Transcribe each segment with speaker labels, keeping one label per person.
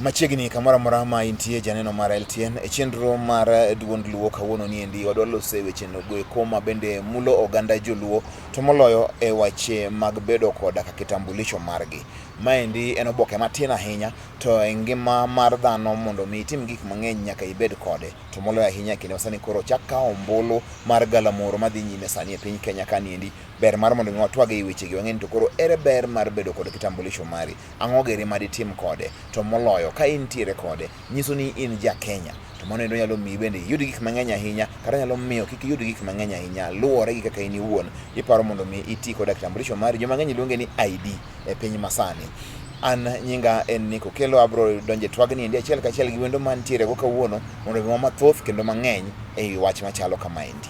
Speaker 1: Machiegni kamoro amora ma intie janeno mar LTN e chenro mar duond Luo kawuono ni endi wadwa loso e weche nogo eko ma bende mulo oganda joluo to moloyo e weche mag bedo koda ka kitambulisho margi. Maendi en oboke matin ahinya to e ngima mar dhano mondo mi itim gik mang'eny nyaka ibed kode to moloyo ahinya e kinde ma sani koro ochak kawo ombulu mar galamoro madhi nyime sani e piny Kenya ka niendi ber mar mondo mi watwag e wechegi wang'e ni to koro ere ber mar bedo kod kitambulisho mari ang'o giri ma ditim kode to moloyo ka intiere kode nyiso ni in ja Kenya to mano endo nyalo miyi bende iyud gik mang'eny ahinya kata nyalo miyo kik iyud gik mang'eny ahinya luwore gi kaka in iwuon iparo mondo mi iti koda kitambulisho mari. Joma ng'eny luonge ni ID e piny masani. An nyinga en Nick Okello, abro donjo e twagni endi achiel kachiel gi wendo mantiere go kawuono mondo omiwa mathoth kendo mang'eny e wi wach machalo kamaendi.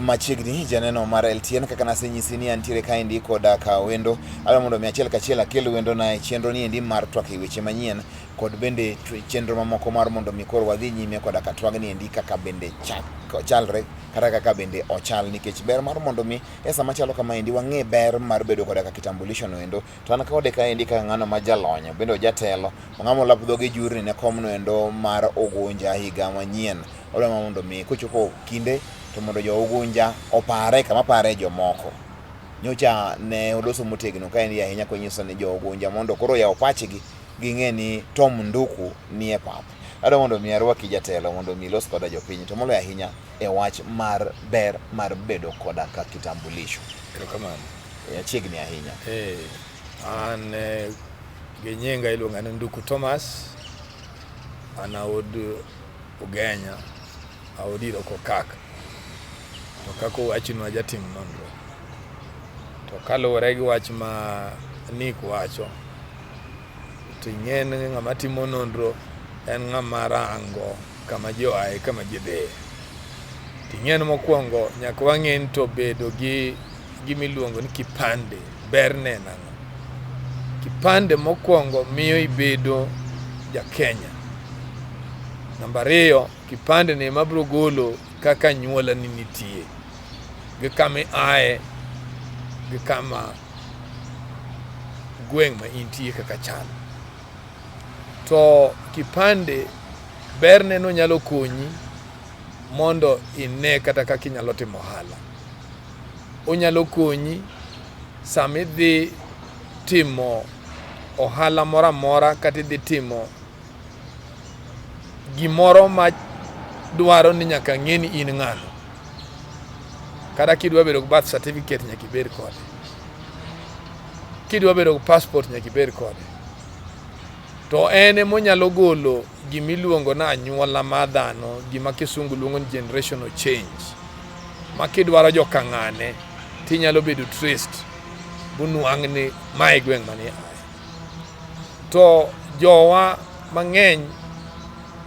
Speaker 1: Machiegni janeno mar LTN kaka nasenyisi ni antiere kaendi koda ka wendo adwa mondo mi achiel kachiel akel wendo na e chenro ni endi mar twak e weche manyien kod bende chenro mamoko mar mondo mi koro wadhi nyime koda ka twagni endi kaka bende chak chalre kata kaka bende ochal nikech ber mar mondo mi e sama chalo kama endi wang'e ber mar bedo koda ka kitambulisho no endo to an kode kaendi kaka ng'ano ma jalony bende ojatelo ong'amo lap dhoge jurni ne komno endo mar Ugunja higa manyien. Odwa mondo mi kochopo kinde to mondo jo Ugunja opare kama pare jomoko. Nyocha ne oloso motegno ka en ahinya konyiso ni jo Ugunja mondo koro oyaw pachgi ging'e ni Tom Nduku nie pap. Adwa mondo mi arwaki jatelo mondo mi ilos koda jopiny to moloyo ahinya e wach mar ber mar bedo koda ka kitambulisho.
Speaker 2: Erokamano.
Speaker 1: Achiegni ahinya.
Speaker 2: Eh, an gi nyinga iluonga ni Nduku Thomas, an aod Ugenya, aod Iroko Kaka. To kaka owachnwa jatim nonro. To kaluwore gi wach ma Nick wacho, to ing'e ni ng'ama timo nonro en ng'ama rango kama ji oaye kama ji dhiye. To ing'e ni mokwongo nyaka wang'e ni to bedo gi gima iluongo ni kipande berne en ang'o. Kipande mokwongo miyo ibedo ja Kenya. Namba ariyo, kipande ni ema biro golo kaka anyuolani nitie gi kama iaye gi kama gweng' ma intie kaka chal. To kipande berne ni onyalo konyi mondo ine kata kaka inyalo timo ohala. Onyalo konyi sama idhi timo ohala moro amora kata idhi timo gimoro ma dwaro ni nyaka ng'e ni in ng'ano. Kata kidwa bedo gi birth certificate nyaka ibed kode. Kidwa bedo gi passport nyaka ibed kode. To en emonyalo golo gimiluongo ni anyuola mar dhano, gima kisungu luongo ni generational change. Ma kidwaro joka ng'ane tinyalo bedo traced bunwang' ni mae gweng' mane iaye. To jowa mang'eny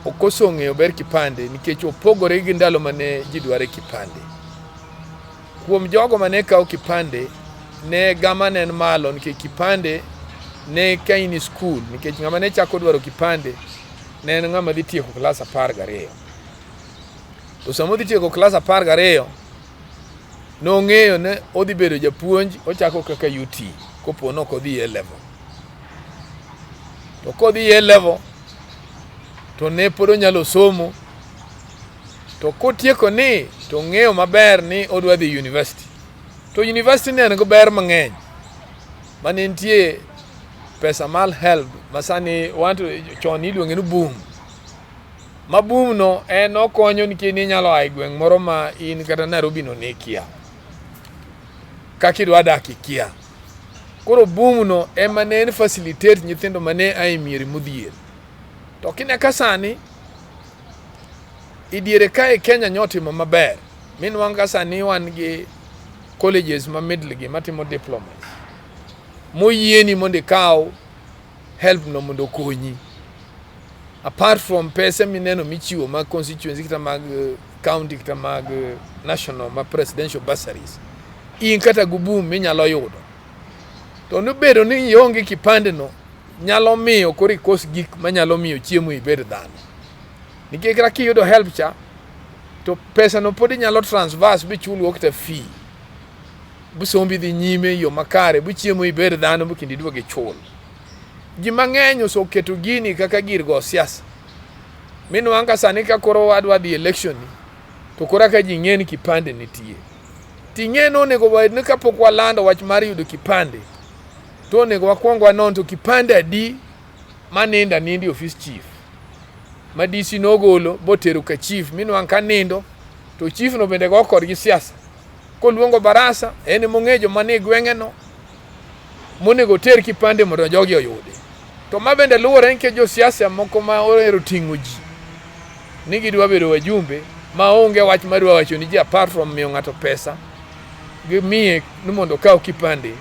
Speaker 2: okoso ng'eyo ber kipande nikech opogore gi ndalo mane ji dware kipande. Kuom jogo mane kawo kipande, ne gama ne en malo nikech kipande ne ka in e skul nikech ng'ama ne chako dwaro kipande ne en ng'ama dhi tieko klas 12. To sama odhi tieko klas 12, nong'eyo ni odhi bedo japuonj ochako kaka UT kopo ni ok odhi A level. To kodhi A level to ne pod onyalo somo to kotieko ni to ong'eyo maber ni odwa dhi university. To university ne en gi ber mang'eny mane nitie pesa mar HELB ma sani wanto chon iluonge ni boom. Ma boom no en okonyo nikech ninyalo a e gweng' moro ma in kata Nairobi no ne ikia. Kaka idwa dak ikia. Koro boom no ema ne en facilitate nyithindo mane a e mier modhier. To kine ka sani e diere kae Kenya nyotimo maber. Minwang' ka sani wan gi colleges ma middle gi matimo diplomas. Moyieni mondo ikaw help no mondo okonyi. Apart from pesa mineno michiwo mag constituency kata mag county kata mag national ma presidential bursaries, in kata gi boom minyalo yudo. To nobedo ni ionge kipande no nyalo miyo koro ikos gik manyalo miyo chiemo ibed dhano. Nikech kata kiyudo help cha to pesa no pod inyalo transverse michulgo kata fee. Busombi dhi nyime e yo makare, buchiemo ibed dhano bu kendo iduog ichul. Ji mang'eny oseketo gini kaka gir go siasa. Minwang' ka sani ka koro wadwa dhi election ni, to koro ka ji ng'e ni kipande nitie. Ting'e ni onego bed ni kapok walando wach mar yudo kipande, to onego wakwong wanon to kipande adi manindo aninda e ofis chief. Ma DC nogolo botero ka chief minwang' ka nindo to chief no bende go kodgi siasa. Koluongo barasa en emong'eyo joma nie gweng'eno monego oter kipande mondo jogi oyudi. To ma bende luwore nikech josiasa moko ma ohero ting'o ji ni gidwa bedo wajumbe ma onge wach madwa wacho ni ji apart from miyo ng'ato pesa gimiye ni mondo okaw kipande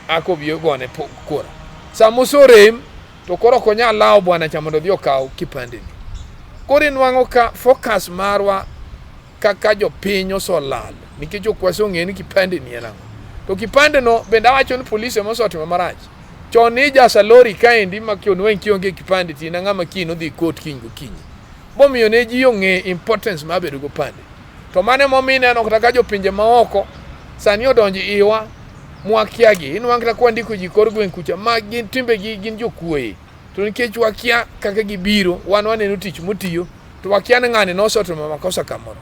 Speaker 2: ako obi ogone kura. Sama osorem to koro ok onyal lawo bwana cha mondo odhi okaw kipande ni. Koro inwang'o ka focus marwa kaka jopiny osolal nikech ok wasong'eyo ni kipande ni en ang'o. To kipande no bende awacho ni polise ema osetimo marach. Chon ni ijasa lori kaendi ma kionweng' kionge kipande to in ang'ama kiny odhi kot kiny gokinyi. Momiyo ne ji ong'e importance mar bedo gopande. To mano emomiyo ineno kata ka jopinje maoko sani odonjo iwa mwakiagi. Inwang' kata kwandiko ji kor gweng' kucha ma gin timbegi gin jokuoye. To nikech wakia kaka gibiro, wan waneno tich motiyo to wakia ni ng'ani nosetimo makosa kamoro.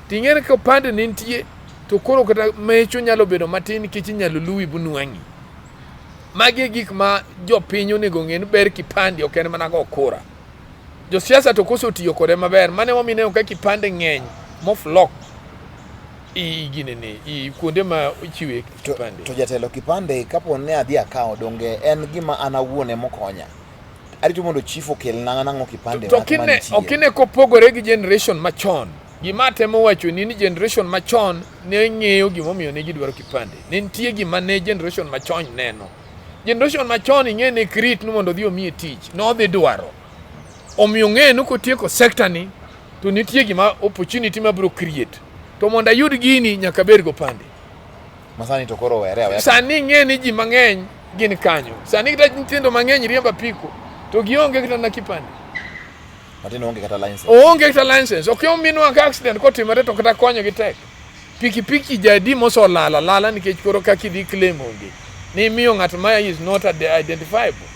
Speaker 2: To ing'e ni ka opande ne nitie to koro kata mecho nyalo bedo matin nikech inyalo luwi bunwang'i. Magi e gik ma jopiny onego ong'e ni ber kipande ok en mana go kura. Josiasa to koso tiyo kode maber, mano emomiyo ineno ka kipande ng'eny moflok i ginene i kuonde ma ichiwe kipande.
Speaker 1: To jatelo kipande kapo ni adhi akawo donge en gima an awuon emokonya. Arito mondo chief okelna nang'o kipande
Speaker 2: to kine okine kopogore gi generation machon. Gima atemo wacho ni ni generation machon ne ng'eyo gimomiyo ne gidwaro kipande. Ne nitie gima ne generation machon neno. Generation machon ing'e ne krit ni mondo odhi omiye tich. Nodhi dwaro. Omiyo ng'e ni kotieko sector ni to nitie gima opportunity ma biro create. To mondo ayud gini nyaka abed gopande.
Speaker 1: Masani to koro were aweya.
Speaker 2: Sani ing'e ni ji mang'eny gin kanyo. Sani kata nyithindo mang'eny riembo apiko to gionge kata na kipande.
Speaker 1: Matin onge kata license.
Speaker 2: Oonge kata license. Ok ominwa ka accident kotimore to kata konyo gi tek. Pikipiki jadi mosolal alala nikech koro kaka idhi claim onge. Ni miyo ng'at ma is not identifiable.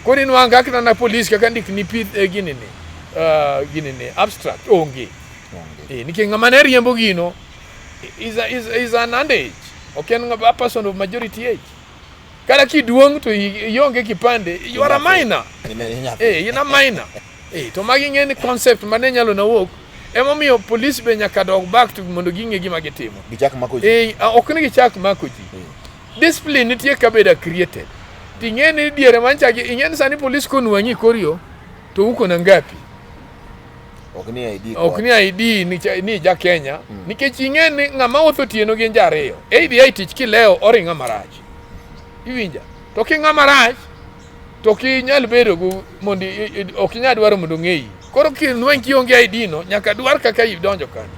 Speaker 2: Koro inwang'o kaka na police kaka ndik ni pith eh, gini ni gini ni abstract onge.
Speaker 1: Onge.
Speaker 2: Eh, nikech ng'ama ne riembo gino is an underage. Ok en a person of majority age. Kata kiduong' to ionge kipande, you are a minor. Eh, in a minor. Eh, to magi ng'e ni concept mane nyalo na wuok. Emomiyo police be nyaka dog back to mondo ging'e gima gitimo.
Speaker 1: Gichak mako ji.
Speaker 2: Eh, ok ni gichak mako ji. Discipline nitie kabedo created. Ting'e ni diere mancha gi ing'e ni sani police konwang'i kor yo to uko na ngapi?
Speaker 1: Ok ni ID.
Speaker 2: Ok ni ID ni, ni ja Kenya. Nikech ing'e ni ng'ama wuotho otieno gin ji ariyo. Idhi e tich kilewo oringo marach. Iwinja? To king'ama rach to ok inyal bedo go mondo ok inyal dwaro mondo ong'eyi. Koro kinweng' kionge ID no nyaka dwar kaka idonjo kanyo.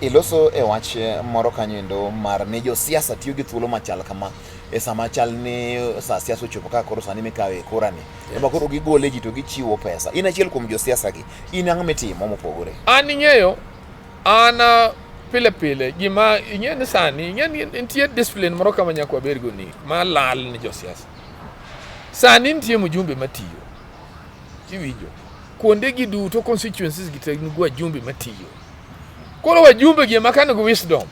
Speaker 1: Iloso e wach moro kanyo endo mar ni josiasa tiyo gi thuolo machal kama e sama chal ni sa siasa ochopo kaka koro sani mikawe kura ni. Ema koro gigole ji to gichiwo pesa. In achiel kuom josiasa gi. In ang'o mitimo mopogore?
Speaker 2: An ing'eyo an pile pile gima ing'e ni sani ing'e ni nitie discipline moro kama nyaka wabed go ni ma lal ni josiasa. Sani nitie mjumbe matiyo. Iwinjo? Kuonde gi duto constituencies gi te nigi wajumbe matiyo. Koro wajumbe gi ema ka nigi wisdom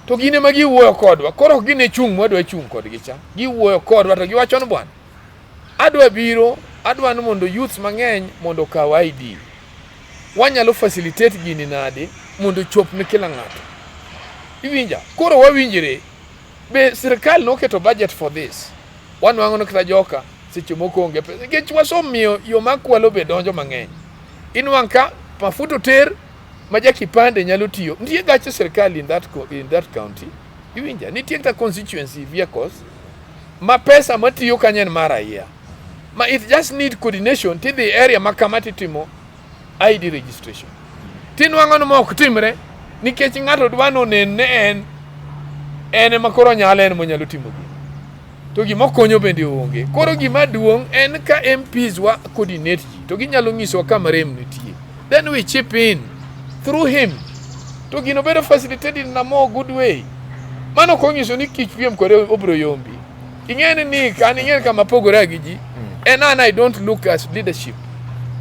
Speaker 2: to gin ema giwuoyo kodwa. Koro ok gine chung' mwadwa chung' kodgi cha. Giwuoyo kodwa to giwacho ni bwana adwa biro adwa ni mondo youths mang'eny mondo okaw ID. Wanyalo facilitate gini nade mondo ochop ne kila ng'ato. Iwinja? Koro wawinjre. Be sirkal noketo budget for this. Wanwang'o ni kata joka seche moko onge pesa. Nikech wasemiyo yo mar kwalo be donjo mang'eny. Inwang' ka mafuta oter ma ja kipande nyalo tiyo. Nitie gache sirkal in that county. Iwinja? Nitie kata constituency vehicles ma pesa matiyo kanyo en mar raia. Ma it just need coordination tidhi area ma kama titimo ID registration. Tinwang'o ni ma ok timre nikech ng'ato dwa ni onen ni en ema koro onyalo en monyalo timo gini. To gima okonyo bende onge. Koro gima duong' en ka MPs wa coordinate ji to ginyalo nyisowa kama rem nitie. Then we chip in through him. To gino bedo facilitated in a more good way. Mano ok onyiso ni kich piem kode obiro yombi. Ing'e ni Nick, an ing'e ni kama pogore gi ji. En an I don't look as leadership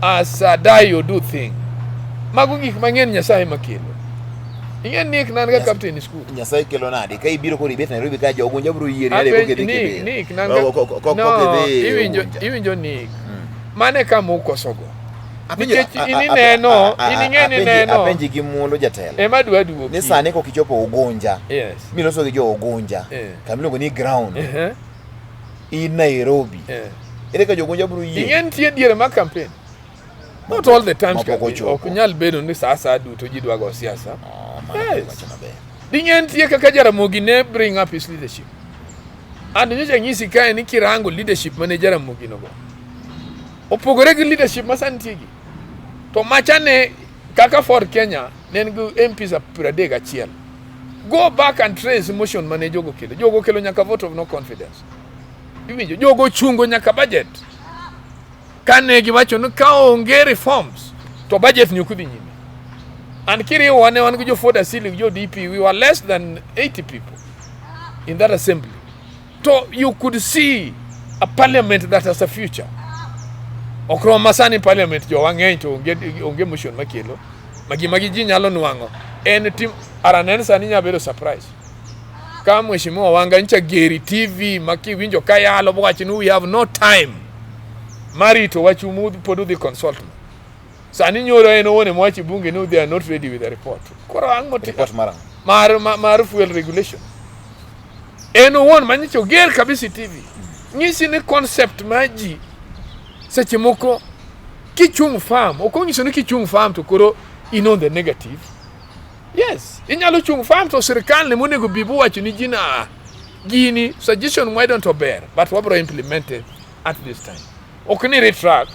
Speaker 2: as a die or do thing. Mago gik mang'eny Nyasaye makelo. Ing'e ni Nick ne an ga captain e school.
Speaker 1: Nyasaye kelo nade? Ka ibiro koro ibet Nairobi ka jo Ugunja biro yieri nade
Speaker 2: Apenj-
Speaker 1: koka idhi
Speaker 2: Nick,
Speaker 1: Kibera?
Speaker 2: Nick, nan ga- No,
Speaker 1: Koka idhi
Speaker 2: iwinjo
Speaker 1: Ugunja.
Speaker 2: iwinjo Nick. Mano e kama ukosogo.
Speaker 1: Apenjo-
Speaker 2: Nikech in ineno, in ing'e ni ineno.
Speaker 1: Apenji gi muolo jatelo.
Speaker 2: Ema dwa duoki.
Speaker 1: Ni sani kok ichopo Ugunja.
Speaker 2: Yes.
Speaker 1: Miloso gi jo Ugunja. Kama iluongo ni ground. In Nairobi. Ere ka jo Ugunja biro yie?
Speaker 2: Ing'e nitie diere mar campaign. Not all the times
Speaker 1: Mapok
Speaker 2: campaign.
Speaker 1: ochopo.
Speaker 2: Ok nyal bedo ni saa asaya duto ji dwa go siasa.
Speaker 1: Oh, mano
Speaker 2: Yes.
Speaker 1: iwacho maber.
Speaker 2: Ding'e nitie kaka Jaramogi ne bring up his leadership. And nyocha nyisi kae ni kirango leadership mane Jaramogi nogo. Opogore gi leadership ma sani nitie gi. To macha ne kaka Ford Kenya ne en gi MPs 31. Go back and trace motion mane jogo kelo. Jogo kelo nyaka vote of no confidence. Iwinjo? Jogo chungo nyaka budget. Kane giwacho ni ka onge reforms to budget ni ok dhi nyime. And kiriwo ne wan gi jo Ford Asili gi jo DP we were less than 80 people in that assembly. To you could see a parliament that has a future. Ok rom ma sani parliament jowa ng'eny to onge, onge motion makelo. Ma gima gi ji nyalo nwang'o en tim aranen sani nya bedo surprise. Ka Mheshimiwa Wanga ncha geri TV ma kiwinjo ka yalo bowacho ni we have no time mar rito wachu mu pod udhi consult ma. Sani nyoro en owuon ema wacho e bunge ni they are not ready with the report. Koro ang' moti
Speaker 1: Report mar ang'o?
Speaker 2: mar fuel regulation. En owuon manyicha oger kabisa e TV. Nyisi ni concept mar ji seche moko kichung' farm, ok onyiso ni kichung' farm to koro in on the negative. Yes, inyalo chung' farm to sirkal ne monego bi bowacho ni ji na gini suggestion mwayudo to ber but wabro implement it at this time. Ok ni retract.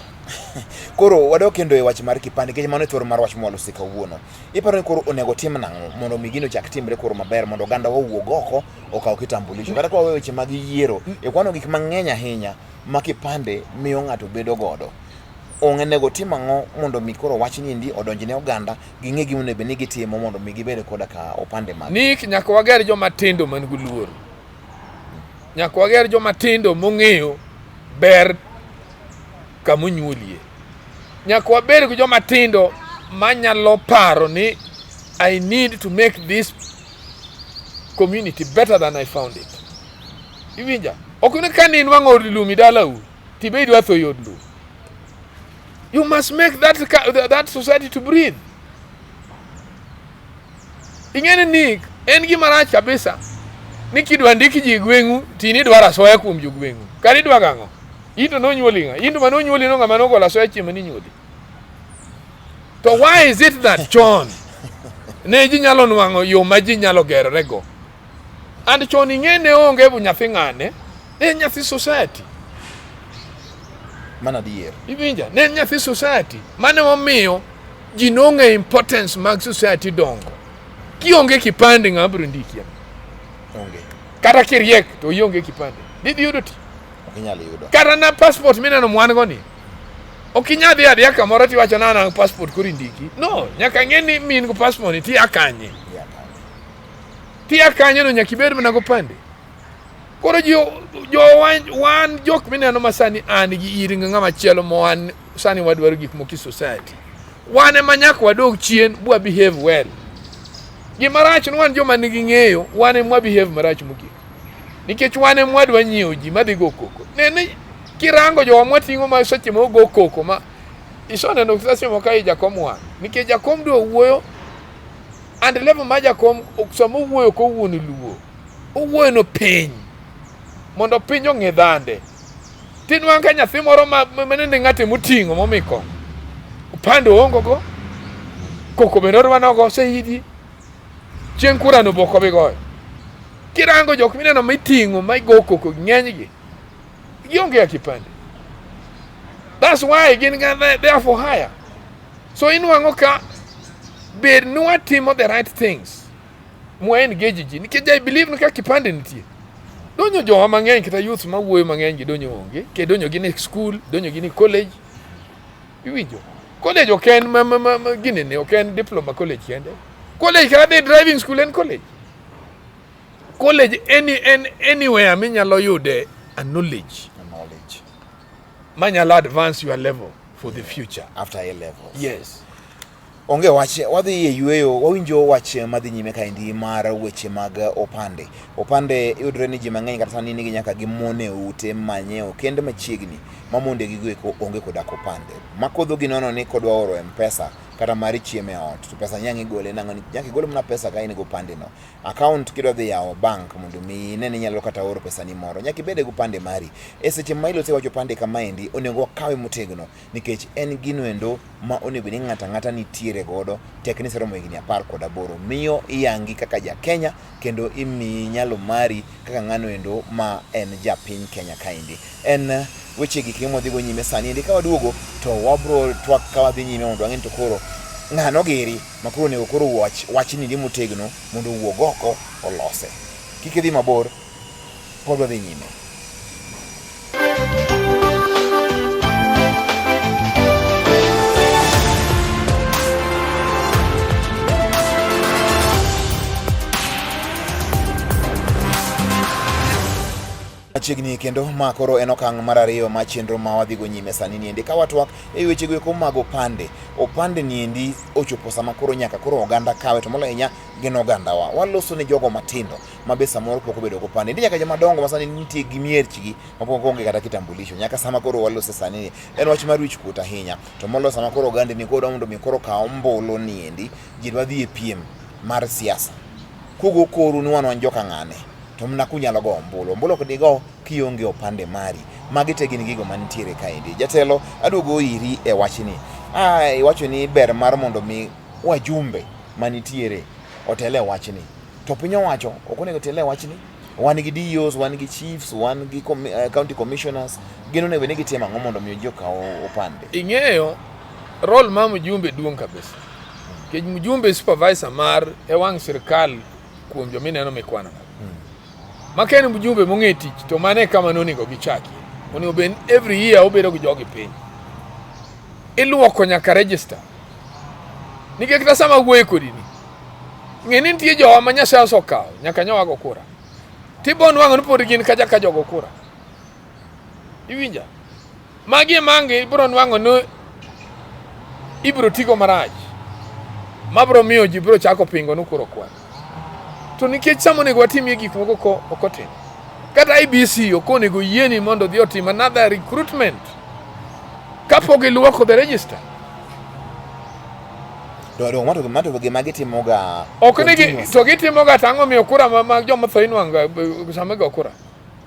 Speaker 1: Koro wadok kendo e wach mar kipande nikech mano e thuolo mar wach mwalosi kawuono. Iparo ni koro onego tim nang'o mondo mi gino ochak timre koro maber mondo oganda owuog oko okaw kitambulisho. Kata ka waweyo weche mag yiero, ikwano gik mang'eny ahinya ma kipande miyo ng'ato bedo godo. Onego tim ang'o mondo mi koro wachni endi odonj ne oganda ging'e gima onego bed ni gitimo mondo mi gibed koda ka opande mag.
Speaker 2: Nick, nyaka wager joma tindo man gi luor. Nyaka wager joma tindo mong'eyo ber kama onyuolie. Nyaka wabed gi joma tindo manyalo paro ni I need to make this community better than I found it. Iwinja? Ok ni ka ninwang'o od lum e dalau, tibe idwa tho e od lum. You must make that society to breathe. Ing'e ni Nick, en gima rach kabisa ni kidwa ndik ji e gweng'u to in idwaro asoya kuom jogweng'u. Kare idwa gang'o? In to nonyuoli ng'a? In to mane onyuoli no ng'ama nogolo asoya chieng' mane inyuoli. To why is it that chon ne ji nyalo nwang'o yo ma ji nyalo gerore go? And chon ing'e ne onge nyathi ng'ane, ne en nyathi society.
Speaker 1: Mano adier.
Speaker 2: Iwinja? Ne en nyathi society. Mano emomiyo ji nong'eyo importance mag society dongo. Kionge kipande ng'ama biro ndiki?
Speaker 1: Onge.
Speaker 2: Kata kiriek to ionge kipande. Didhi yudo tich.
Speaker 1: Ok inyal yudo.
Speaker 2: Kata na passport mineno mwan go ni. Ok inyal dhi adhiya kamoro tiwacho na an passport koro indiki. No, nyaka ng'e ni min go passport ni tiya kanye.
Speaker 1: Ya kanye.
Speaker 2: Tiya kanye no nyaka ibed mana gopande. Koro ji jo wan jok mineno ma sani an gi ir ng'ama chielo ma wan sani wadwaro gik moko e society. Wan ema nyaka wadog chien bwa behave well. Gima rach ni wan joma nigi ng'eyo, wan ema behave marach mogik. Nikech wan ema wadwa nyiewo ji madhi go koko. Ne ni kirango jowa mwating'o ma seche ma ogo koko ma isoneno seche moko ka i jakom wang'. Nikech jakom dwa wuoyo and level ma jakom sama owuoyo ok owuo ni luo. Owuoyo no piny mondo piny ong'e dhande. Tinwang' ka nyathi moro ma manende ng'ate moting'o momi kong'o. Opande oongo go. Koko bende odwa nogo oseidhi. Chieng' kura no bok obi goyo. Kirango jok mineno miting'o ma go koko ng'eny gi. Gionge a kipande. That's why gin ga they are for hire. So inwang'o ka bed ni watimo the right things. Mwa engage ji nikech I believe ni ka kipande nitie. Donyo jowa mang'eny kata youth mawuoyo mang'eny gi donyo onge. Ke donyo gin e school, donyo gin e college. Iwinjo? College ok en ma ginene, ok en diploma college kende. College kata dhi driving school en college. College any, en anywhere minyalo yude a knowledge.
Speaker 1: A knowledge.
Speaker 2: Manyalo advance your level for the future.
Speaker 1: After A levels.
Speaker 2: Yes.
Speaker 1: Onge wach, wadhi e yueyo, wawinjo wach madhi nyime kaendi mar weche mag opande. Opande yudore ni ji mang'eny kata sani nigi nyaka gi mon e ute manye okend machiegni ma monde gigo eko onge koda kopande. Makodho gi nono ni kodwa oro M-Pesa kata mar chiemo e ot to pesa nyang' igole nang'o ni nyaka igol mana pesa ka in gi opande no. Account kidwa dhi yawo bank mondo mi ine ni inyalo kata oro pesa ni moro nyaka ibed gi opande mari. E seche ma ilose wach opande kamaendi onego wakawe motegno nikech en gino endo ma onego ni ng'ato ang'ata nitiere godo tek ni iseromo higni 18 miyo iyangi kaka ja Kenya kendo imiyi nyalo mari kaka ng'ano endo ma en japiny Kenya kaendi. En weche gi kendo mwadhigo nyime sani endi ka waduogo to wabro twak ka wadhi nyime mondo wang'e ni to koro ng'ano giri ma koro onego koro wach wachni ndi motegno mondo owuog oko olose. Kik idhi mabor, pod wadhi nyime. Machiegni kendo ma koro en okang' mar ariyo ma chenro ma wadhigo nyime sani niendi ka watwak e weche go eko mag opande. Opande niendi ochopo sama koro nyaka koro oganda kawe to moloyo ahinya gin ogandawa. Waloso ne jogo matindo ma be samoro pok obedo gopande. Nitie nyaka joma dongo ma sani nitie gi mierchgi ma pok onge kata kitambulisho. Nyaka sama koro walose sani ni en wach mar wich kuot ahinya. To moloyo sama koro ogandni koro dwa mondo mi koro kaw ombulu niendi, ji dwa dhi e piem mar siasa. Kugo koru ni wan wan joka ng'ane to mana kunyalo go ombulu. Ombulu ok digo kionge opande mari. Magi te gin gigo mantiere kaendi. Jatelo, aduogo iri e wachni. Ah, iwacho ni ber mar mondo mi wajumbe manitiere otel e wachni. To piny owacho ok onego otel e wachni. Wan gi DOs, wan gi chiefs, wan gi county commissioners. Gin onego bed ni gitimo ang'o mondo mi ji okaw opande?
Speaker 2: Ing'eyo role mar mjumbe duong' kabisa. Nikech mjumbe supervisor mar e wang' sirkal kuom joma ineno mikwano. Ma ka en mjumbe mong'e tich to mano e kama nonego gichakie. Onego bed ni every year obedo gi jogi piny. Iluoko nyaka register. Nikech kata sama awuoye kodi ni, ng'e ni nitie jowa ma Nyasaye osekawo nyaka nyowa go kura. Tibo nwang'o ni pod gin kacha ka jogo kura. Iwinja? Magi e mange ibiro nwang'o ni ibiro tigo marach. Mabiro miyo ji biro chako pingo ni kura okwan. To nikech sama onego watimie gik moko ko ok otim. Kata IBC ok onego yieni mondo odhi otim another recruitment kapok giluoko the register.
Speaker 1: To mato gima gitimoga
Speaker 2: ok ni gi, to gitimoga to ang'o miyo kura mag joma tho inwang'o sama igo kura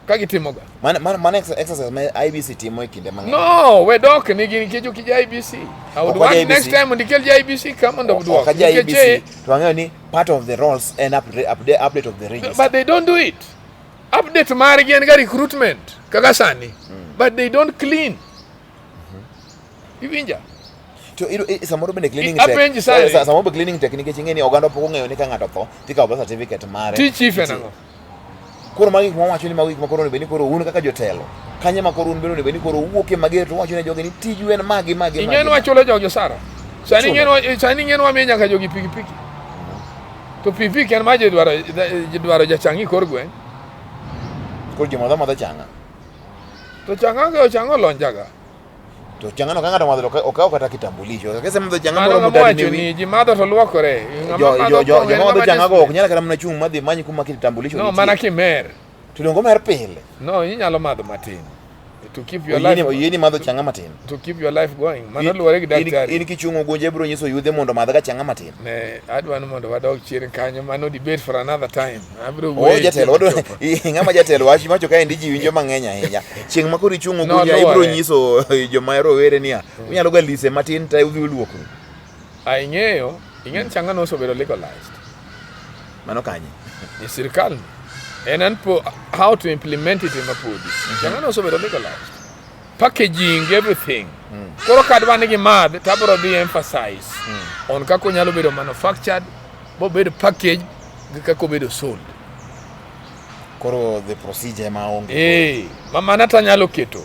Speaker 2: ka gitimoga
Speaker 1: Mano exercise ma IBC timo e kinde mang'eny.
Speaker 2: No, we dok ni gin nikech ok ija IBC. I would want next time mondo ikel ja IBC ka mondo odwok.
Speaker 1: Ok aja IBC to ang'eyo ni part of the roles en update of the register.
Speaker 2: But they don't do it. Update margi en ga recruitment kaka sani. But they don't clean. Iwinja?
Speaker 1: To samoro bende cleaning tech. Samoro be cleaning tech nikech ing'e ni oganda pok ong'eyo ni ka ng'ato otho tikawo birth certificate mare.
Speaker 2: Ti chief en ang'o?
Speaker 1: Koro magi gik mawacho ni magi gik ma koro onego bed ni koro un kaka jotelo. Kanye ma koro un bende onego bed ni koro uwuok e mager to uwacho ne jogi ni tiju en magi magi magi.
Speaker 2: Ing'e ni wachulo jogi osara. Sani ing'e ni wamiyo nyaka jogi pikipiki. To pikipiki en ma ji dwaro jachang'i kor gweng'.
Speaker 1: Koro ji madho madha chang'a.
Speaker 2: To chang'a go chang'a olonjaga.
Speaker 1: To chang'a no ka ng'ato omadho to okaw kata kitambulisho. Kaka isemadho chang'a
Speaker 2: moro mutadi ne wi. Ji madho to luokore.
Speaker 1: Joma madho chang'a go ok nyal kata mana chung' madhi many kuma kitambulisho
Speaker 2: nitie. No, mana kimer.
Speaker 1: To donge omer pile?
Speaker 2: No, inyalo madho matin. To keep your life.
Speaker 1: Oyieni madho chang'a matin.
Speaker 2: To keep your life going. Mano luwore gi daktari.
Speaker 1: In kichung'o gunje ibiro nyiso yudhe mondo omadh ga chang'a matin.
Speaker 2: Ne, adwa ni mondo wadog chien kanyo, mano debate for another time. Abiro
Speaker 1: Oh,
Speaker 2: wuoyo
Speaker 1: jatelo,
Speaker 2: chieng'
Speaker 1: wadwa
Speaker 2: chopo.
Speaker 1: ng'ama jatelo wach macho kaendi ji winjo mang'eny ahinya. Chieng' ma koro ichung'o
Speaker 2: No,
Speaker 1: gunya ibiro
Speaker 2: luwore.
Speaker 1: nyiso joma rowere niya, unyalo ga lise matin to udhi uluokru.
Speaker 2: Ah, ing'eyo, ing'e ni chang'a nosebedo legalized
Speaker 1: Mano kanye?
Speaker 2: e sirkal ni. En an po how to implement it ema podi. Chang'a nosebedo legalized. Packaging everything. Koro kadwa ni gimadh to abiro dhi emphasize on kaka onyalo bedo manufactured, bobed packaged gi kaka obedo sold.
Speaker 1: Koro the procedure ema onge.
Speaker 2: Eh, ma mana tanyalo keto.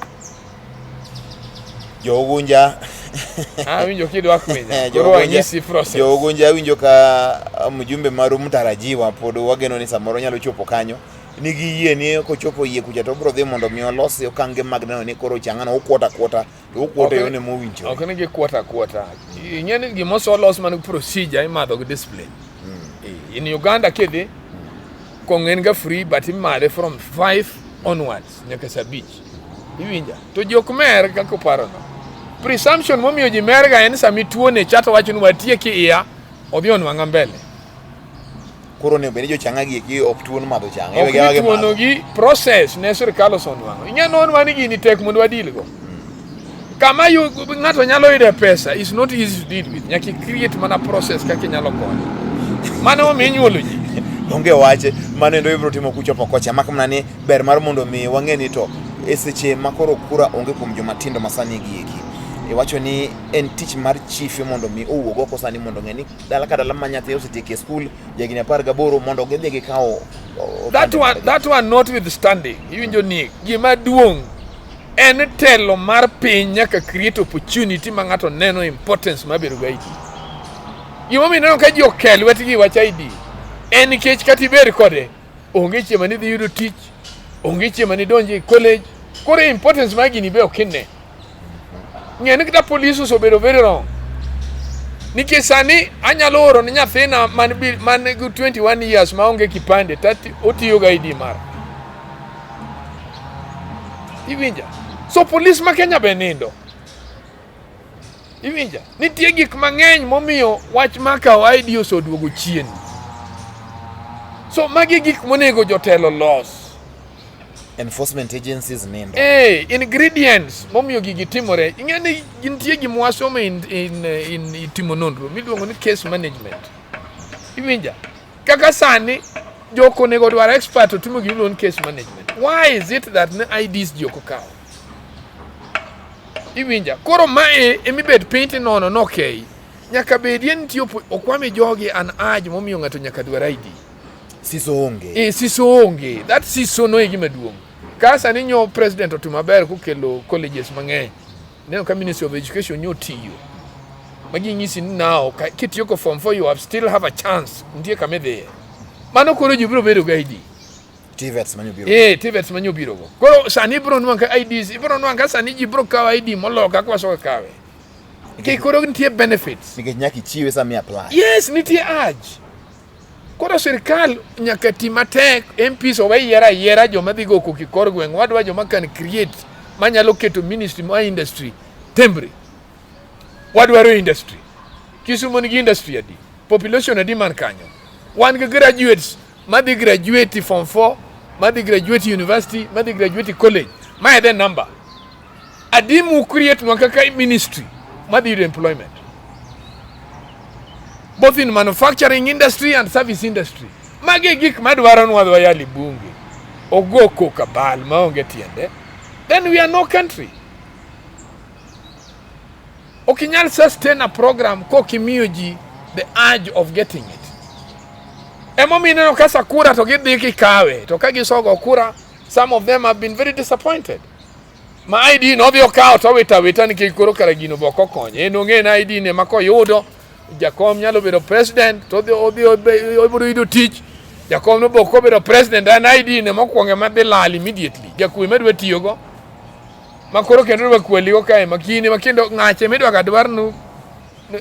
Speaker 1: Jo Ugunja
Speaker 2: Awinjo kidwa kwinya. Koro wanyisi process.
Speaker 1: Jo Ugunja awinjo ka mjumbe maru mtarajiwa pod wageno ni samoro nyalo chopo kanyo. Nigi yie ni kochopo yie kucha to obiro dhi mondo mi olos okange mag neno ni koro chang'ano ukuota kuota to ukuota e yone mowinjore.
Speaker 2: Ok ni gikuota kuota. Ing'e ni gima oselos man gi procedure imadho gi discipline. In Uganda kidhi, kong'o en ga free but imadhe from 5 onwards nyaka saa abich. Iwinja? To ji ok mer kaka uparono. Presumption momiyo ji merga en sama ituone cha to wacho ni watieki iya, odhi onwang'a mbele.
Speaker 1: Koro onego bed ni jochang'a gi eki ok tuon madho chang'a.
Speaker 2: Ok ni tuono gi process ne sirkal osenwang'o. Ing'e nonwa ni gini tek mondo wadil go. Kama ng'ato nyalo yude pesa is not easy to deal with. Nyaka i create mana process kaka inyalo konyo. Mano momiyo inyuolo ji.
Speaker 1: Onge wach mano endo ibiro timo kuchopo kocha mak mana ni ber mar mondo mi wang'e ni to e seche ma koro kura onge kuom joma tindo ma sani gi eki. Iwacho ni en tich mar chife mondo mi owuog oko sani mondo ong'e ni dala ka dala ma nyathi osetieko e skul jahigni 18 mondo gidhi gikaw
Speaker 2: That one notwithstanding, iwinjo ni gima duong' en telo mar piny nyaka create opportunity ma ng'ato neno importance mar bedo gi ID. Gimomiyo ineno ka ji oke lwetgi wach ID en nikech kata ibed kode onge chieng' ma nidhi yudo tich, onge chieng' ma nidonji e college. Koro importance mar gini be ok ine. Ng'e ni kata police osebedo very wrong. Nikech sani anyalo oro ne nyathina man man gi 21 years maonge kipande to otiyo gi ID mara. Iwinja? So police ma Kenya be nindo. Iwinja? Nitie gik mang'eny momiyo wach mar kawo ID oseduogo chien. So magi gik monego jotelo los.
Speaker 1: Enforcement agencies nindo.
Speaker 2: Ingredients momiyo gigi timore. Ing'e ni nitie gima wasomo in timo nonro miluongo ni case management. Iwinja? Kaka sani jok onego dwar expert otimo gima iluongo ni case management. Why is it that ne IDs ji ok okawo? Iwinja? Koro mae emibet piny tinono no okay. Nyaka bedie nitie ok wami jogi an urge momiyo ng'ato nyaka dwar ID.
Speaker 1: Siso onge.
Speaker 2: Siso onge. That siso no e gima duong'. Ka sani nyo president otimo maber kokelo colleges mang'eny. Neno ka Ministry of Education nyo tiyo. Magi nyisi ni now kitieko form 4 you have still have a chance. Nitie kama idhiye. Mano koro ji biro bedo gi ID.
Speaker 1: TVETs manyo biro.
Speaker 2: TVETs manyo biro go. Koro sani ibiro nwang' ka IDs, ibiro nwang' ka sani ji biro kawo ID moloyo kaka wasoka kawe. Nikech koro nitie benefits.
Speaker 1: Nikech nyaka ichiwe sama i apply.
Speaker 2: Yes, nitie urge. Koro sirkal nyaka ti matek, MPs owe yiero ayiera joma dhi go koko e kor gweng'. Wadwa joma can create manyalo keto ministry mar industry tembre. Wadwaro industry. Kisumu nigi industry adi? Population adi man kanyo? Wan gi graduates madhi graduate form 4, madhi graduate university, madhi graduate college. Mae the number. Adi mu create nwa kaka ministry madhi yudo employment. Both in manufacturing industry and service industry. Magi e gik madwaro nwa wayal bunge. Ogo koka bal maonge tiende. Then we are no country. Ok inyal sustain a program kok imiyo ji the urge of getting it. Emomiyo ineno ka sa kura to gidhi gikawe, to ka gisogo kura, some of them have been very disappointed. Ma ID no odhi okawo to owito awita nikech koro kara gino be ok okonye. En ong'e ni ID ne ma koyudo, jakom nyalo bedo president to odhi obiro yudo tich. Jakom no be ok obedo president, en ID ne mokwongo ema dhi lal immediately. Jakwe madwa tiyogo ma koro kendo dwa kweligo kae ma kinde ma kendo ng'ache midwa ga dwar no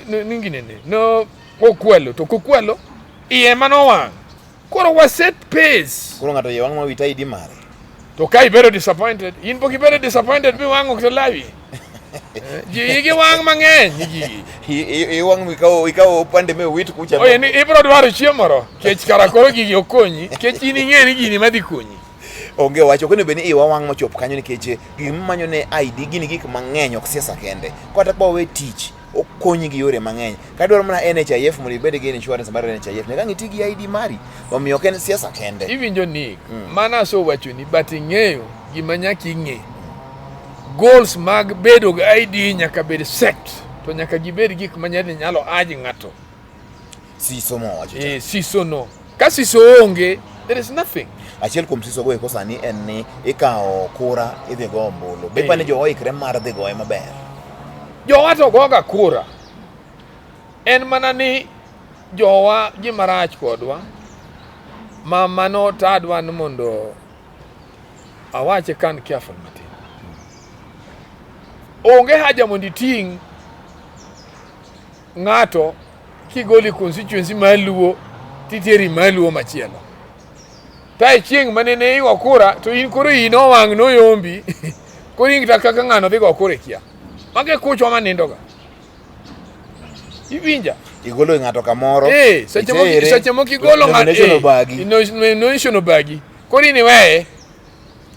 Speaker 2: ni ginene no okwelo to kokwelo iye manowang'. Koro wa set pace.
Speaker 1: Koro ng'ato iye wang' ma wit ID mare.
Speaker 2: To ka ibedo disappointed, in pok ibedo disappointed mi wang'o kata lawi. Ji igi wang' mang'eny gigi.
Speaker 1: I wang' ikawo opande me wit kucha.
Speaker 2: Oye ni ibiro dwaro chiemo moro. Kech kara koro gigi ok konyi. Kech in ing'e ni gini madhi konyi.
Speaker 1: Onge wach, ok onego bed ni iwa wang' mochop kanyo nikech gima manyo ne ID gin gik mang'eny ok siasa kende. Kata kwa we tich, okonyi gi yore mang'eny. Ka dwaro mana NHIF mondo ibed gi insurance mar NHIF, nyaka ang' iti gi ID mari. Omiyo ok en siasa kende.
Speaker 2: Iwinjo Nick, mano asewachoni but ing'eyo gima nyaka ing'e. Goals mag bedo gi ID nyaka bed set to nyaka gibed gik ma nyalo urge ng'ato.
Speaker 1: Siso mowacho cha.
Speaker 2: Siso no. Ka siso onge, there is nothing.
Speaker 1: Achiel kuom siso go eko sani en ni ikawo kura idhi go ombulu. Be ipani jowa oikre mar dhi goye maber?
Speaker 2: Jowa to goga kura. En mana ni jowa gima rach kodwa ma mano to adwa ni mondo awache kan careful matin. Onge haja mondo iting' ng'ato kigoli constituency maluo titeri maluo machielo. Ta chieng' mane ne igo kura to in koro iyi nowang' noyombi koro in kata kaka ng'ano dhi go kura ikia. Mago e kuchwa manindoga. Iwinja?
Speaker 1: Igolo ng'ato kamoro.
Speaker 2: Eh, seche moko
Speaker 1: itere,
Speaker 2: seche moko igolo ng'ato
Speaker 1: nomination obagi.
Speaker 2: Nomination obagi. Koro in iweye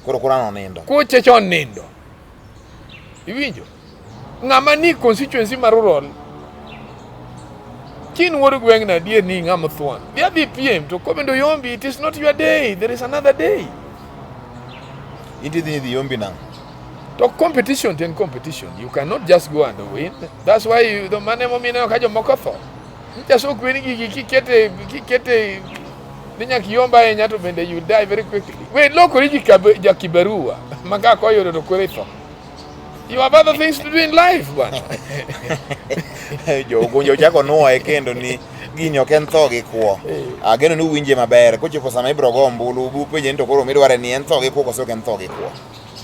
Speaker 1: Koro kura no nindo.
Speaker 2: kuche chon nindo. Iwinjo? Ng'ama ni constituency ma rural kin wuod gweng' na adier ni ng'ama thuon. Dhi adhi piem to kobendo yombi it is not your day there is another day.
Speaker 1: Inti dhi dhi yombi nang'o?
Speaker 2: To competition to en competition. You cannot just go and win. That's why you, the mane momiyo ineno ka jomoko tho. Just ok wen gigi kikete kikete ni nyaka iyomb ahinya to bende you die very quickly. We lokori ja kibarua ma ka koyudo to koro itho. You have other things to do in life bwana.
Speaker 1: Jo Ugunja ochako nuoye kendo ni gini ok en tho gi kwo. Ageno ni uwinje maber. Kochopo sama ibiro go ombulu upenje ni to koro midware ni en tho gi kwo koso ok en tho gi kwo.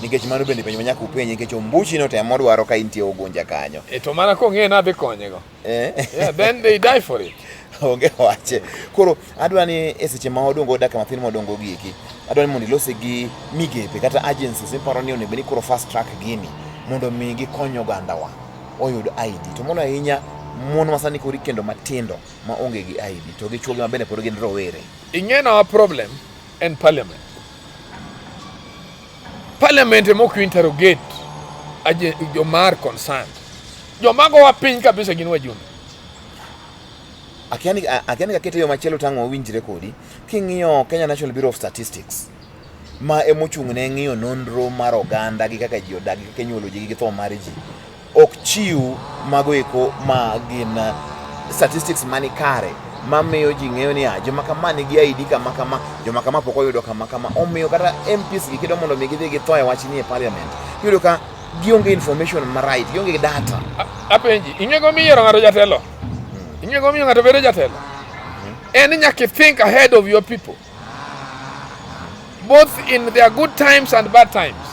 Speaker 1: Nikech mano bende penjo ma nyaka upenje nikech ombuchi no to modwaro ka intie Ugunja kanyo.
Speaker 2: E to mana kong'e ni adhi konyego.
Speaker 1: Eh?
Speaker 2: Yeah, then they die for it.
Speaker 1: Onge wache. Koro adwa ni e seche ma wadongo dakika mathin mwadongo gi eki, adwa ni mondo ilose gi migepe kata agencies miparo ni onego bed ni koro fast track gini mondo mi gikony ogandawa oyud ID. To moloyo ahinya mon ma sani koro ikendo matindo ma onge gi ID to gi chuogi ma bende pod gin rowere.
Speaker 2: Ing'e na our problem en parliament. Parliament ema ok interrogate joma are concerned. Joma gowa piny kabisa gin wajumbe.
Speaker 1: Akia ni kakete yo machielo tang' wawinjre kodi. King'iyo Kenya National Bureau of Statistics ma emochung' ne ng'iyo nonro mar oganda gi kaka ji odak gi kaka inyuolo ji gi tho mar ji ok chiw mago eko ma gin statistics mani kare mamiyo ji ng'eyo ni joma kama nigi ID kama kama, joma kama pok oyudo kama kama. Omiyo kata MPs gi kidwa mondo mi gidhi githo e wachni e parliament, iyudo ka gionge information ma right, gionge gi data.
Speaker 2: Apenji, ing'e go miyiero ng'ato jatelo? Ing'e go miyo ng'ato bedo jatelo? En nyaka think ahead of your people. Both in their good times and bad times.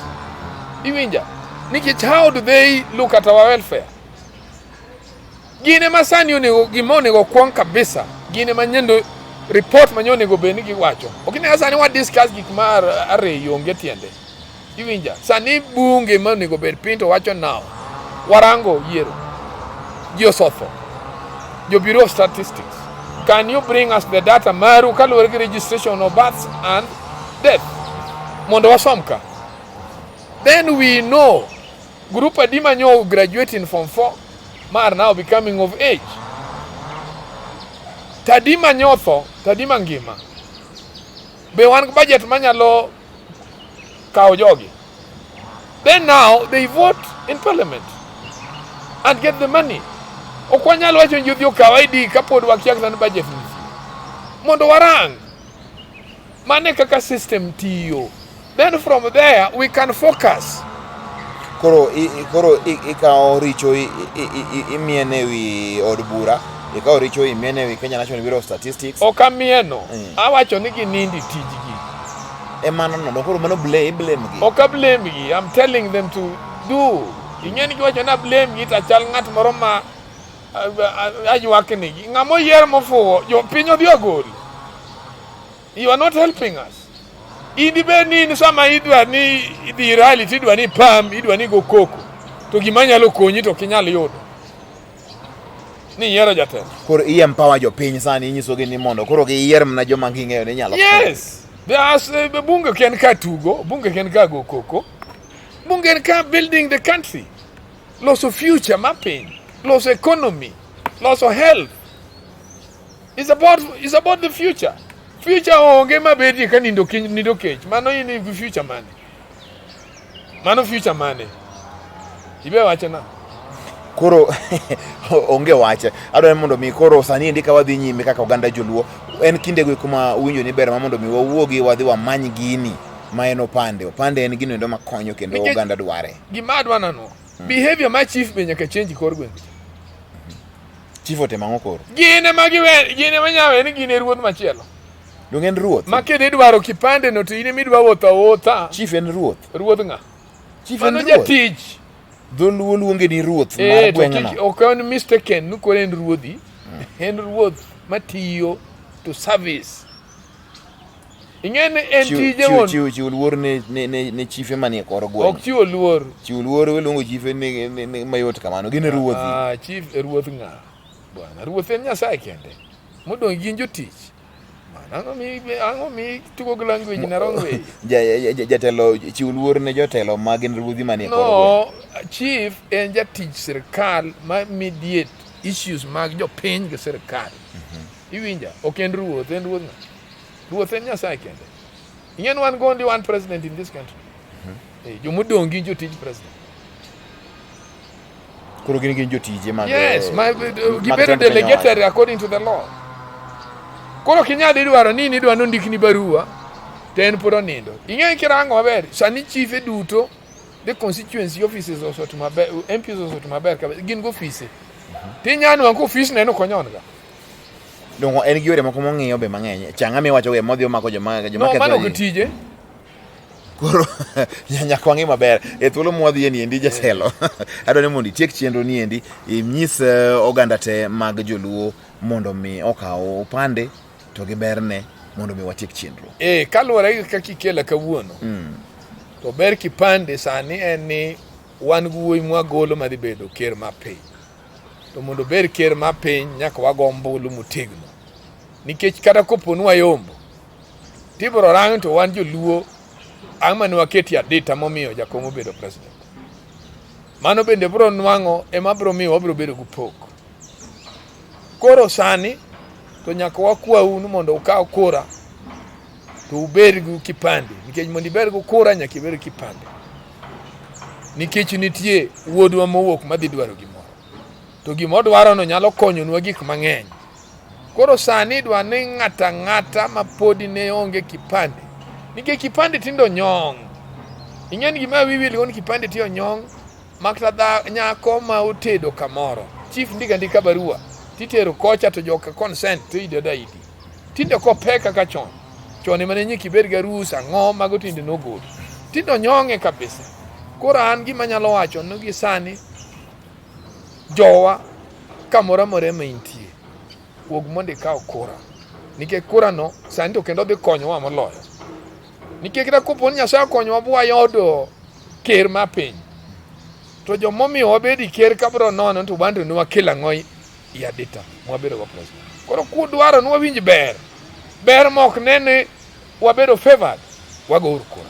Speaker 2: Iwinja? Nikech how do they look at our welfare? Gin ema sani onego gima onego kwong kabisa. Gin ema nyendo report ma onego bed ni giwacho. Ok ni sani wa discuss gik ma ariyo onge tiende. Iwinja? Sani bunge ma onego bed piny to wacho now. Warango yiero. Ji osotho. Jo Bureau of Statistics. Can you bring us the data maru kaluwore gi registration of births and death? Mondo wasom ka. Then we know group adi ma nyo graduate in form 4 ma are now becoming of age. Tadi ma nyotho, tadi ma ngima. Be wan gi budget manyalo kawo jogi? Then now they vote in parliament and get the money. Ok wanyal wacho ni jodhi okaw ID kapod wakia kata ni budget nitie. Mondo warang. Mane kaka system tiyo. Then from there we can focus.
Speaker 1: Koro ikawo richo imiene wi od bura, ikawo richo imiene wi Kenya National Bureau of Statistics.
Speaker 2: Ok amieno. Awacho ni ginindi tijgi.
Speaker 1: E mano no, koro mano blame, blame gi.
Speaker 2: Ok a blame gi. I'm telling them to do. Ing'e ni kiwacho ni a blame gi to achal ng'at moro ma aywak nigi. Ng'ama oyier mofuwo, jopiny odhi ogol. You are not helping us. In dibed ni in sama idwa ni idhi rally tidwa ni pam, idwa ni go koko. To gima nyalo konyi to ok inyal yudo. Ni yiero jatelo.
Speaker 1: Koro i empower jopiny sani inyisogi ni mondo koro giyier mana joma ging'eyo ni nyalo.
Speaker 2: Yes. There's bunge ok en ka tugo, bunge ok en ka go koko. Bunge en ka building the country. Loso future ma piny, loso economy, loso health. It's about the future. Future onge mabedie ka nindo kiny nindo kech. Mano in gi future mane? Mano future mane? Ibe wacho na.
Speaker 1: Koro onge wache. Adwaro mondo mi koro sani endi ka wadhi nyime kaka oganda joluo, en kinde go kuma uwinjo ni ber ma mondo mi wawuogi wadhi wamany gini ma en opande. Opande en gino endo makonyo kendo oganda dware.
Speaker 2: Gima adwa nano. Behavior ma chief be nyaka change kor gweng'.
Speaker 1: Chief otimo ang'o koro?
Speaker 2: Gin ema giwe, gin ema nyawe ni gin e ruoth machielo.
Speaker 1: Donge en ruoth?
Speaker 2: Ma kidhi dwaro kipande no to in ema idwa wuotho awuotha.
Speaker 1: Chief en ruoth.
Speaker 2: Ruodh ng'a?
Speaker 1: Chief en
Speaker 2: Mano
Speaker 1: ruoth.
Speaker 2: jatich.
Speaker 1: Dholuo luonge ni ruoth mar
Speaker 2: Eh, to
Speaker 1: gweng'no.
Speaker 2: kik ok en mistaken ni koro en ruodhi. En ruoth matiyo to service. Ing'e ni en
Speaker 1: Chiw-
Speaker 2: tije
Speaker 1: chiw-
Speaker 2: wuon
Speaker 1: chiw- Chiw luor ne, ne, ne, ne chife manie kor gweng'.
Speaker 2: ok chiwo luor.
Speaker 1: Chiw luor we luongo chife ni, ni, ni mayot kamano. Gin ruodhi.
Speaker 2: Ah, chief e ruoth ng'a? Bwana, ruoth en Nyasaye kende. Modong' gin jotich. Mana ang'o mi ang'o mi tugo gi language na wrong way?
Speaker 1: Jatelo chiw luor ne jotelo ma gin ruodhi manie kor gweng'.
Speaker 2: No, chief en jatich sirkal ma mediate issues mag jopiny gi sirkal. Iwinja? Ok en ruoth, en ruoth ng'a? Ruoth en Nyasaye kende. Ing'e ni wan go only one president in this country. Eh, jomodong' gin jotij president.
Speaker 1: Koro gin gin jotije mag
Speaker 2: Yes, ma,
Speaker 1: mag
Speaker 2: gibedo
Speaker 1: tend piny
Speaker 2: delegated
Speaker 1: owacho.
Speaker 2: according to the law. Koro ok inyal dwaro ni idwa ni ondikni barua to en pod onindo. Ing'e kirango maber, sani chife duto the constituency offices osot maber, MPs osot maber kabisa, gin go ofise. Tinya nwang'o ka ofis neno konyon ga.
Speaker 1: Dongo en gi yore moko mong'iyo be mang'eny. Chang'a miwacho go modhi omako joma joma
Speaker 2: No,
Speaker 1: ketho
Speaker 2: mano ok
Speaker 1: ji.
Speaker 2: tije.
Speaker 1: Koro nyaka wang'i maber e thuolo mwadhiye ni endi jatelo. Adwa ni mondo itiek chenro ni endi inyis oganda te mag joluo mondo mi okaw opande to gi berne mondo mi watiek chenro.
Speaker 2: Eh, kaluwore gi kaka ikela kawuono. To ber kipande sani en ni wan gi wuoyi mwagolo madhi bedo ker ma piny. To mondo obed ker ma piny nyaka wago ombulu motegno. Nikech kata kopo ni wayombo, tibiro rang to wan joluo ang' mane waketie adita momiyo jakom obedo president. Mano bende biro nwang'o ema biro miyo wabiro bedo gi pok. Koro sani to nyaka wakwau ni mondo ukaw kura to ubed gi kipande nikech mondo ibed gi kura nyaka ibed gi kipande. Nikech nitie wuodwa mowuok madhi dwaro gimoro. To gima odwarono nyalo konyonwa gik mang'eny. Koro sani idwa ni ng'ato ang'ata ma podi ne onge kipande. Nikech kipande tinde onyong'. Ing'e ni gima wiyi wil go ni kipande ti onyong' ma kata nyako ma otedo kamoro. Chief ndiko andika barua titero kocha to joka consent to iyudo ID. Tinde ok opek kaka chon. Chon ema ne nyaka ibed gi arus ang'o mago tinde nogol. Tinde onyong'e kabisa. Koro an gima anyalo wacho ni gi sani jowa kamoro amora ma intie wuog mondo ikaw kura. Nikech kura no sani to kendo dhi konyowa moloyo. Nikech kata kopo ni Nyasaye okonyowa bwayudo ker mar piny to jomomiyo wabedo e ker ka biro nono to wan to ne wakelo ang'o i adita mwabedo go president. Koro kudwaro ni wawinj ber, ber ma ok ne ni wabedo favored, wagouru kura.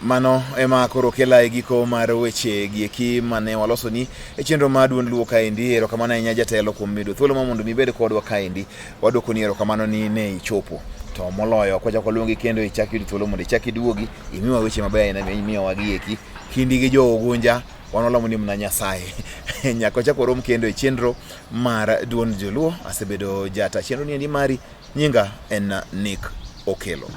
Speaker 1: Mano ema koro kela e giko mar weche gieki mane walosoni e chenro mar duond Luo kaendi. Erokamano ahinya jatelo kuom yudo thuolo ma mondo mi ibed kodwa kaendi. Wadwokoni erokamano ni ne ichopo. To moloyo kwachako waluongi kendo ichak yud thuolo mondo ichak iduogi imiwa weche mabeyo ahinya imiyowa gieki. Kindi gi jo Ugunja wan walamo ni mna Nyasaye. Nyaka wachak warom kendo e chenro mar duond Joluo. Asebedo jata chenro ni endi mari. Nyinga en Nick Okelo.